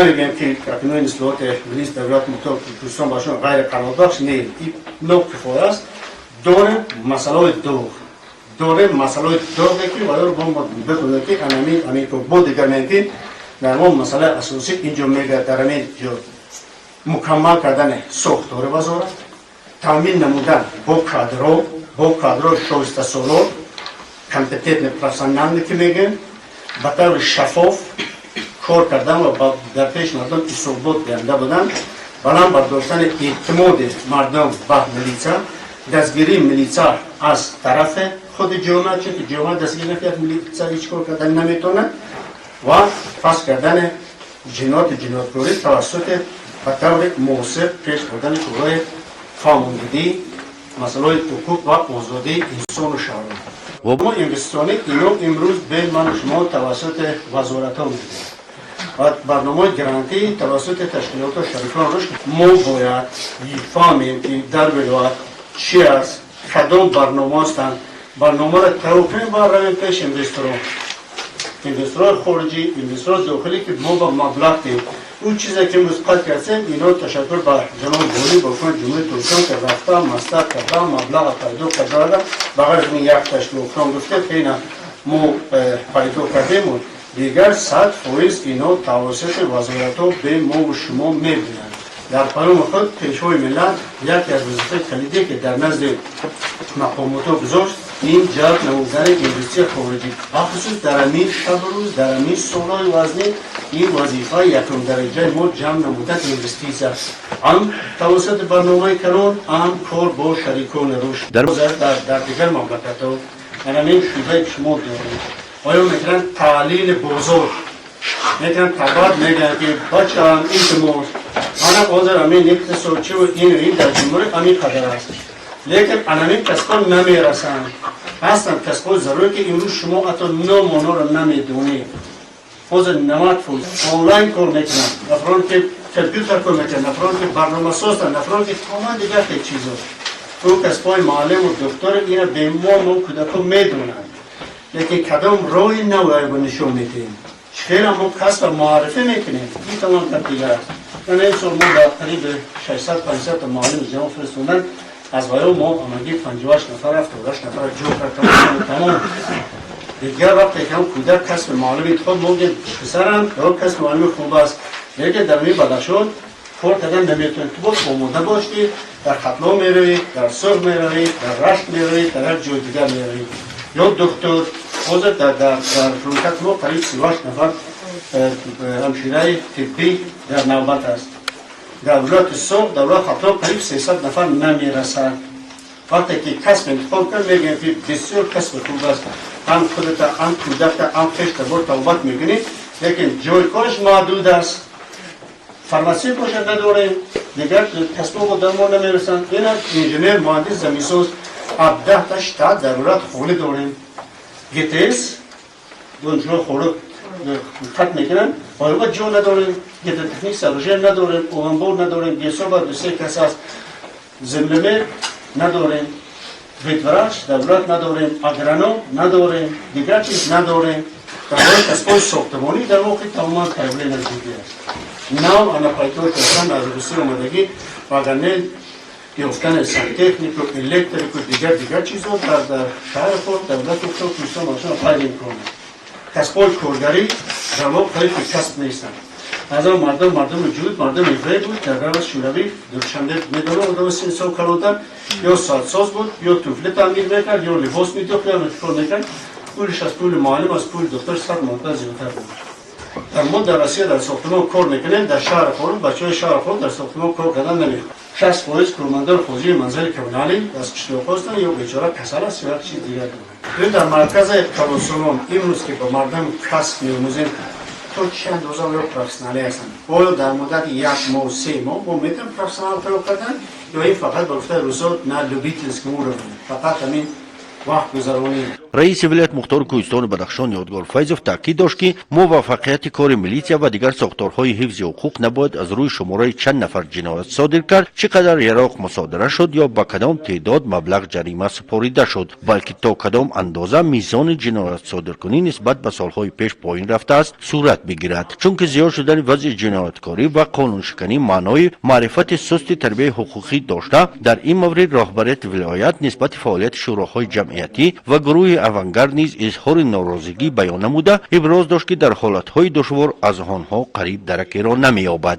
Мегӯям, ки акнун ислоҳоти милис давлат мухтор Кӯҳистон ба шумо ғайриқаноатбахш не, нокифоя аст. Дорем масъалаҳои доғ, дорем масъалаҳои доғе, ки ваёро бо бикунем, ки анами амин бо дигар мегӯям, ки дар мо масъалаи асосӣ инҷо мегӯяд, дар ҳамин ҷо мукаммал кардани сохтори вазорат, таъмин намудан бо кадро шоистасолор, компетентный, профессиональный, ки мегӯем, ба таври шаффоф кор кардан ва дар пеши мардум ҳисобот диҳанда будан, баланд бардоштани эътимоди мардум ба милиса, дастгирии милиса аз тарафи худи ҷомеа, чунки ҷомеа дастгирӣ накард, милиса ҳеҷ кор кардан наметавонад, ва паст кардани ҷинояту ҷинояткорӣ тавассути ба таври муосир пеш бурдани корҳои фаҳмондидӣ масъалаҳои ҳуқуқ ва озодии инсону шаҳрванд. Мо инвеститсионӣ ино имрӯз бе ману шумо тавассути вазоратҳо медиҳем ва барномаҳои грантӣ тавассути ташкилоту шарикон рушд. Мо бояд фаҳмем, ки дар вилоят чи аст, кадом барнома ҳастанд, барномаро тайёр кунем ва равем пеш инвесторон, инвесторҳои хориҷӣ, инвесторҳои дохилӣ, ки мо ба маблағ диҳем. Ӯ чизе ки имрӯз қайд кардем, ино ташаккур ба ҷаноби волӣ, ба ҳукумати Ҷумҳурии Тоҷикистон, ки рафта маслиҳат карда, маблаға пайдо карда. Ба ғайр аз ин як ташкилотҳо гуфтем, ки ина мо пайдо кардему дигар 100% ино тавассути вазоратҳо бе мову шумо мебинанд. Дар паёми худ Пешвои миллат яке аз вазифаи калидие, ки дар назди мақомотҳо гузошт, ин ҷалб намудани инвеститсияи хориҷӣ, бахусус дар ҳамин шабу рӯз, дар ҳамин солҳои вазнин. Ин вазифаи якумдараҷаи мо ҷамъ намудани инвеститсия ҳам тавассути барномаи калон, ҳам кор бо шарикони рушд дар дигар мамлакатҳо. Дар ҳамин шӯъбае, ки шумо доред, оё мекунанд таҳлили бозор, мекунанд табад, мегӯянд, ки бачаам, илтимос, мана ҳозир ҳамин иқтисодчиву ину ин дар ҷумҳурӣ ҳамин қадар аст, лекин анамин касбҳо намерасанд. Ҳастанд касбҳои зарурӣ, ки имрӯз шумо ҳатто ном онҳоро намедонед. Ҳозир 90% онлайн кор мекунанд, нафароне ки компютер кор мекунанд, нафароне ки барномасозанд, нафароне ки тамоман дигар хел чизо. Ӯ касбҳои муаллиму духтур, ина бемор мо кӯдакҳо медонанд, лекин кадом роҳи навояго нишон медиҳем, хеле мо касба муаррифӣ мекунем, ин тамом кар дигар аст. Ман ин сол мо ба қариби 600-500 муаллим ҷамъ фиристондан, аз ваё мо ҳамагӣ 58 нафар, 78 нафар ҷо кард, тамом. Дигар вақте ки ҳам кӯдак касби муаллим интихоб, мо гӯем: «Писарам, ё касби муаллими хуб аст, лекин дар ми Бадахшон кор кардан наметавонӣ. Ту боз омода бош, ки дар Хатлон меравӣ, дар Суғд меравӣ, дар Рашт меравӣ, дар як ҷои дигар меравӣ ё духтур». Ҳозир дар мамлакати мо қариб 38 нафар ҳамшираи тиббӣ дар навбат аст. Дар вилояти Суғд, дар вилояти Хатлон қариб 300 нафар намерасад. Вақте ки касб интихоб кард, мегӯем, ки бисёр касби хуб аст, ҳам худата, ҳам кӯдакта, ҳам хешта бор табобат мекунӣ, лекин ҷои кораш маҳдуд аст. Фармасия бошад, надорем, дигар касбҳо дар мо намерасанд. Ина инженер, муҳандис, заминсоз, 17-та штат дар вилоят холӣ дорем. ГТС донишгоҳи Хоруғ хат мекунанд, оё ҷо надорем, гидротехник сооружение надорем, оҳанбор надорем, гесоба ду-се кас аст, землемер надорем, ветврач дар вилоят надорем, агроном надорем, дигар чиз надорем. Дар бораи касбҳои сохтмонӣ дар воқеъ тамоман проблема ҷиддӣ аст. Нав ана пайдо шудан аз Русия омадагӣ, вагарне ёфтани сантехнику, электрику, дигар чизҳо дар шаҳри худ, давлату худ, Кӯҳистон бошад, ғайриимкон аст. Касбҳои коргарӣ дар воқеъ қариб ки касб нестанд. Аз он мардум, мардуми ҷуд, мардуми ве буд дар давраи Шӯравӣ. Душанбе медонам, одами 30 сол калонтар ё соатсоз буд, ё туфли таъмир мекард, ё либос медӯхт, ё кор мекард. Пулиш аз пули муаллим, аз пули духтур 100 маротиба зиёдтар буд. Дар мо дар Россия дар сохтмон кор мекунем, дар шаҳри Хоруғ бачаҳои шаҳри Хоруғ дар сохтмон кор кардан намехоҳанд. 60% кормандони хоҷагии манзили коммуналӣ аз қишлоқҳо ҳастанд, ё бечора касал аст, ё як чиз дигар дорад. Дар маркази калонсолон имрӯз, ки ба мардум касб меомӯзем, то чӣ андоза оё профессионалӣ ҳастанд? Оё дар муддати як моҳ, 3 моҳ мо метавонем профессионал тайёр кардан, ё ин фақат, ба гуфтаи русо, на любительском уровне, фақат ҳамин вақт гузаронӣ? Раиси вилоят мухтори кӯҳистони Бадахшон Ёдгор Файзов таъкид дошт, ки муваффақияти кори милитсия ва дигар сохторҳои ҳифзи ҳуқуқ набояд аз рӯи шумораи чанд нафар ҷиноят содир кард, чӣ қадар яроқ мусодира шуд ё ба кадом теъдод маблағ ҷарима супорида шуд, балки то кадом андоза мизони ҷиноятсодиркунӣ нисбат ба солҳои пеш поин рафтааст сурат бигирад. Чунки зиёд шудани вазъи ҷинояткорӣ ва қонуншиканӣ маънои маърифати сусти тарбияи ҳуқуқӣ дошта, дар ин маврид роҳбарияти вилоят нисбати фаъолияти шӯроҳои ҷамъиятӣ ва гурӯҳи «Авангард» низ изҳори норозигӣ баён намуда, иброз дошт, ки дар ҳолатҳои душвор аз онҳо қариб даракеро намеёбад.